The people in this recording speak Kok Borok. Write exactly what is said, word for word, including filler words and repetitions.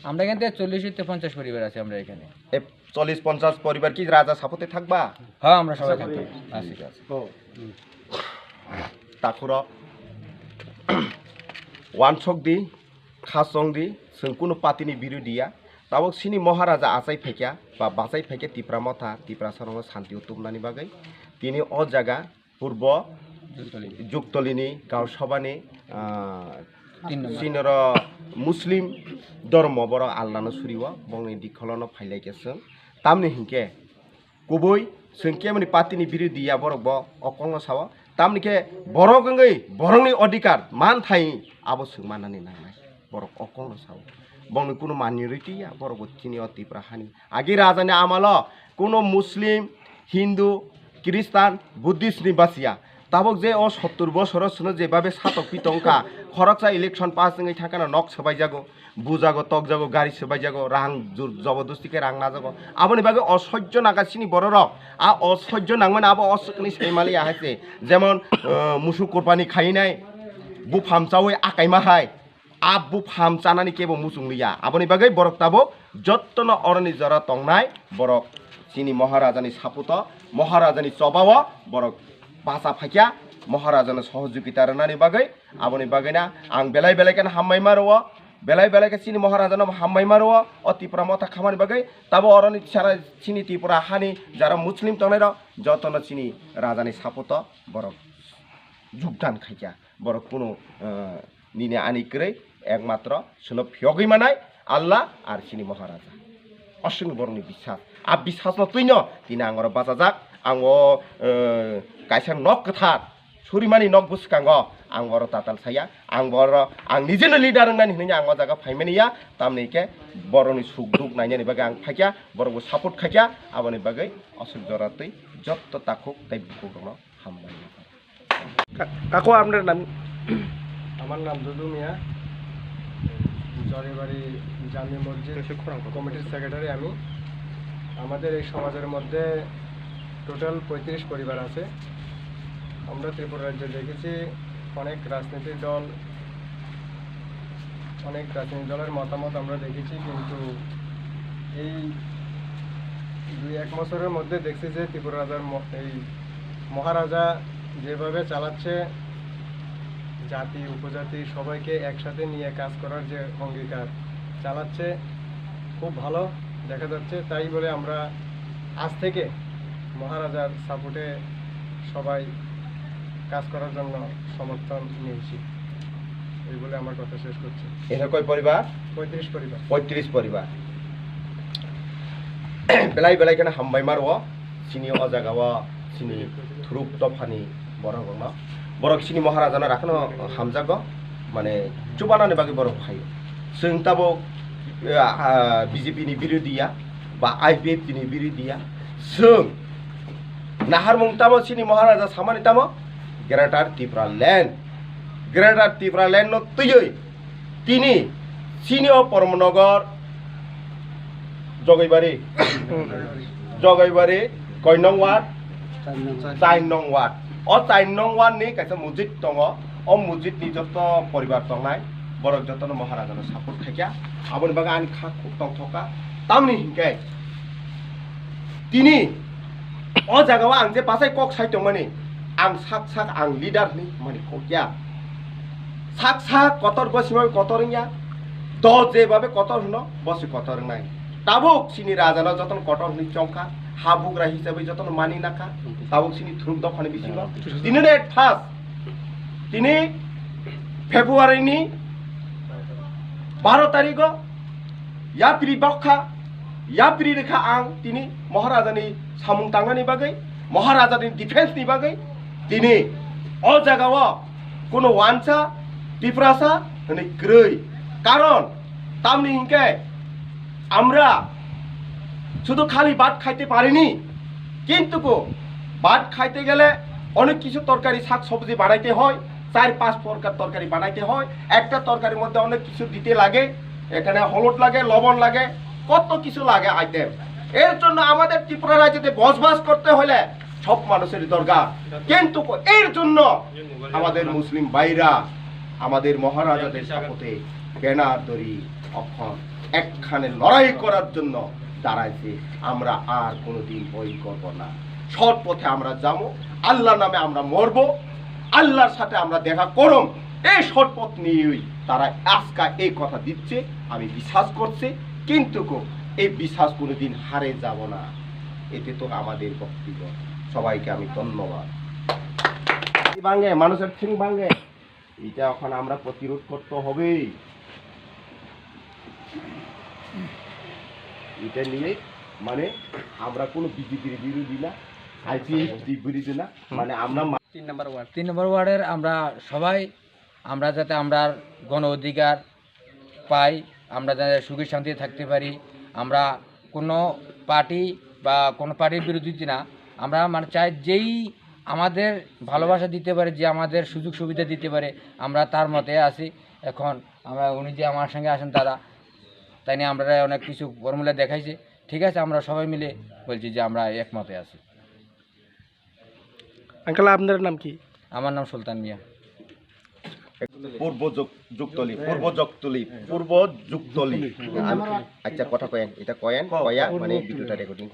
আমরা এখান থেকে চল্লিশ থেকে পঞ্চাশ পরিবার আছে আমরা এখানে। এ, চল্লিশ পঞ্চাশ পরিবার কি রাজা সাপোর্টে থাকবা? হ্যাঁ, আমরা সবাই থাকবো। আচ্ছা, ঠিক আছে। Takhuro wansok di, khasong di, chwng kunu party ni birodhi ya. Tabok chini Maharaja achai phaikya ba bachai phaikya Tipra Motha, Tiprasa rokno santi o tubunani bagwi tini o jaga purbo Juktolini Gaon Sabhani, ah, Tin number. Sinoro Muslim dhormo borok Allano suriwo, bongni dikholono phailaikhe chwng. Tamni hinkhe kubui chwng kemani party ni birodhi ya borok bo o kokno sao. Tamni khe borok wngwi borokni odhikar man thai abo chwng mannani nangnai. Borok o kokno sao. Bongni kunu minority ya, borok bo chini o Tipra hani. Agi rajani amalo kuno Muslim, Hindu, Christian, Buddhist ni basiya. Tabok je o sottur bosoro sino jebabe satok pi tongkha, khoroksa election pass wngwi thangkhana nok swbaijago, bujago, tokjago, gari swbaijago, rang jur-, jobodosti khe rang najago. Aboni bagwi osojjo nangkha chini bororok. A osojjo nangmani abo osokni saimali ahai se. Jemon, eh, musuk kurbani khainai, bupham chawi akaima hai. A bupham chanani kebo muchung liya. Aboni bagwi borok tabok jottono oroni jora tongnai borok chini Maharajani saputo, Maharajani chobao borok bacha phaikya, Maharajano sohojogita rwnani bagwi. Aboni bagwina ang belai belai kheno hambai ma rwo, belai belai khe chini Maharajano hambai ma rwo, o Tipra Motha khamani bagwi. Tabo oroni sara chini Tripura hani jara Muslim tongnairok jotono chini rajani saputo borok jugdan khaikya. Borok kunu, eh, nini ani kwrwi ekmatro chwngno phiyogwi manai Allah ar chini Maharaja. Aswkni borokni biswas. A biswasno twino tini ang oro bachajak. Ang o, eh, kaisa nok kwthar, surimani nok bwskango ang oro tatal saya. Ang oro, ang nijeno leader wngnani hwnwi ang o jaga phaimani ya. Tamni khe borokni suk duk nainani bagwi ang phaikya, borokbo support khaikya. Aboni bagwi aswk jora twi jotto takhuk tei bukhuk rokno hambai. কা-, কাকু, আপনার নাম? আমার নাম দুদু মিয়া, জরিবাড়ি জামি মসজিদ কমিটির সেক্রেটারি আমি। আমাদের এই সমাজের মধ্যে টোটাল পঁয়ত্রিশ পরিবার আছে। আমরা ত্রিপুরা রাজ্যে দেখেছি অনেক রাজনৈতিক দল, অনেক রাজনৈতিক দলের মতামত আমরা দেখেছি, কিন্তু এই দুই এক বছরের মধ্যে দেখছি যে ত্রিপুরা রাজার ম-, এই মহারাজা যেভাবে চালাচ্ছে, জাতি উপজাতি সবাইকে একসাথে নিয়ে কাজ করার যে অঙ্গীকার চালাচ্ছে, খুব ভালো দেখা যাচ্ছে। তাই বলে আমরা আজ থেকে মহারাজার সাপোর্টে সবাই কাজ করার জন্য সমর্থন নিয়েছি। এই বলে আমার কথা শেষ করছি। এখানে কয় পরিবার? পঁয়ত্রিশ পরিবার। পঁয়ত্রিশ পরিবার। Belai belai kheno hambai ma rwo chini o jaga o chini thuruk dophani borok rokno. Borok chini Maharajano rakhno hamjago, mane chubanani bagwi borok phaio. Chwng tabok, ah, B J P ni birodhi ya ba I P F T ni birodhi ya. Chwng naharmung tamo chini Maharaja samani tamo Greater Tripura Land. Greater Tripura Land no twiwi tini chini o Pormanagar, Jogaibari, Jogaibari, koi nong ward? Char nong ward. O char nong ward ni kaisa mujit tongo. O mujit ni joto poribar tongnai, borok jotono Maharaja no support khaikha. Aboni bagwi ani kha khuk tongthokha. Tamni hinkhe tini o jaga o ang je bachai kok sai tongmani, ang sak sak ang leader hinwi mani kok ya. Sak sak kotor bo sima kotor wngya. Do je babe kotor hwno, bo se kotor wngnai. Tabuk chini raja no jotono kotor hinwi chongkha, ha bugra hisabe jotono mani nakha. Tabuk chini thuruk dophani bisingo. Tini at first tini February ni baro tarikh o yapri bokha, yapri rikha ang tini Maharaja ni samung tangnani bagwi, Maharaja ni defense ni bagwi tini o jaga o kuno wansa, Tiprasa hwnwi kwrwi. Karon tamni hinkhe আমরা শুধু খালি ভাত খাইতে পারিনি, কিন্তু ভাত খাইতে গেলে অনেক কিছু তরকারি শাক সবজি বানাইতে হয়, চার পাঁচ প্রকার তরকারি বানাইতে হয়। একটা তরকারির মধ্যে অনেক কিছু দিতে লাগে, এখানে হলুদ লাগে, লবণ লাগে, কত কিছু লাগে আইটেম। এর জন্য আমাদের ত্রিপুরা রাজ্যতে বসবাস করতে হলে সব মানুষের দরকার, কিন্তু এর জন্য আমাদের মুসলিম ভাইরা আমাদের মহারাজাদের শপথে ব্যানার ধরি তখন একখানে লড়াই করার জন্য দাঁড়াইছে। আমরা আর কোনোদিন ভয় করব না, সৎ পথে আমরা যাবো, আল্লাহর নামে আমরা মরবো, আল্লাহর সাথে আমরা দেখা করম। এই সৎ পথ নিয়েই তারা আজকে এই কথা দিচ্ছে, আমি বিশ্বাস করছি, কিন্তু কো-, এই বিশ্বাস কোনোদিন হারে যাব না। এতে তো আমাদের বক্তব্য। সবাইকে আমি ধন্যবাদ। ভাঙে, মানুষের ঠিক ভাঙে। এটা এখন আমরা প্রতিরোধ করতে হবে। এটা নিয়ে মানে আমরা কোনো বিজেপির বিরোধী না, আইপিএফটির বিরোধী না, মানে আমরা মা- তিন নম্বর ওয়ার্ড, তিন নম্বর ওয়ার্ডের আমরা সবাই, আমরা যাতে আমরা গণ অধিকার পাই, আমরা যাতে সুখে শান্তিতে থাকতে পারি। আমরা কোনো পার্টি বা কোনো পার্টির বিরোধিতা না, আমরা মানে চাই যেই আমাদের ভালোবাসা দিতে পারে, যে আমাদের সুযোগ সুবিধা দিতে পারে, আমরা তার মতে আছি। এখন আমরা, উনি যে আমার সঙ্গে আছেন দাদা, তাই নিয়ে আমরা অনেক কিছু ফর্মুলা দেখাইছে, ঠিক আছে, আমরা সবাই মিলে বলছি যে আমরা একমতে আছি। আঙ্কেল, আপনার নাম কি? আমার নাম সুলতান মিয়া। পূর্ব যুগ-, যুগতলি, পূর্ব যুগতলি, পূর্ব যুগতলি। আচ্ছা, কথা কয়েন, এটা কয়েন, কয়া, মানে ভিডিওটা রেকর্ডিং